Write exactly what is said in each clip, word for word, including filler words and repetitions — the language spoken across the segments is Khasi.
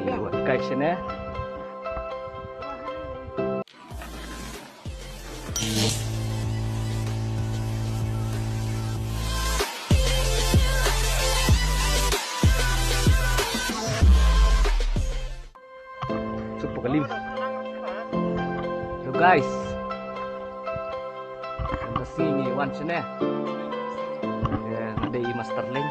Wat kai sini. Super kalim. So guys, ang kasi ni wan sini. Ya, ada i master link.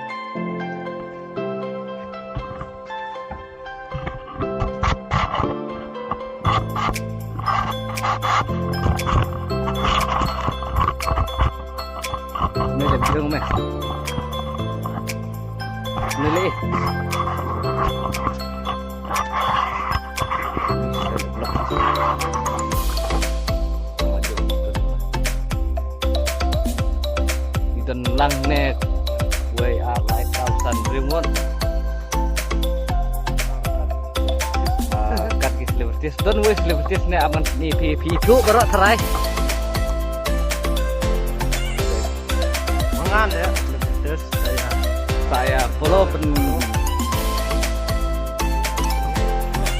Meh, dah bilang meh. Meh leh. Iton lang ne wei ar lai thousand rimwon. Ah, kat ki celebrities. Don wei celebrities ne aman ni phi phi tu baroh tharai. Mangan ya celebrities saya. Saya follow pen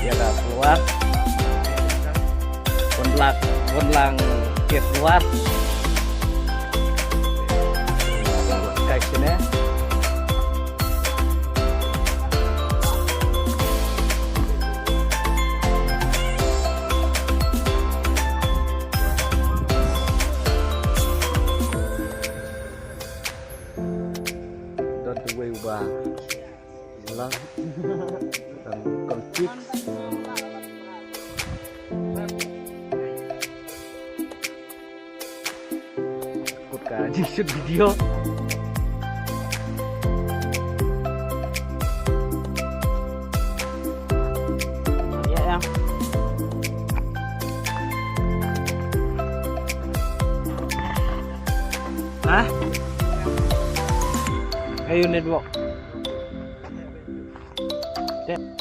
ya dah keluar. Pun lang pun lang ke keluar. Kai sini. Don tu wei uba. Lah. Dan kol chips. Kut ka jing shoot video. Ya, ya. Hah? Ayo network. Dek.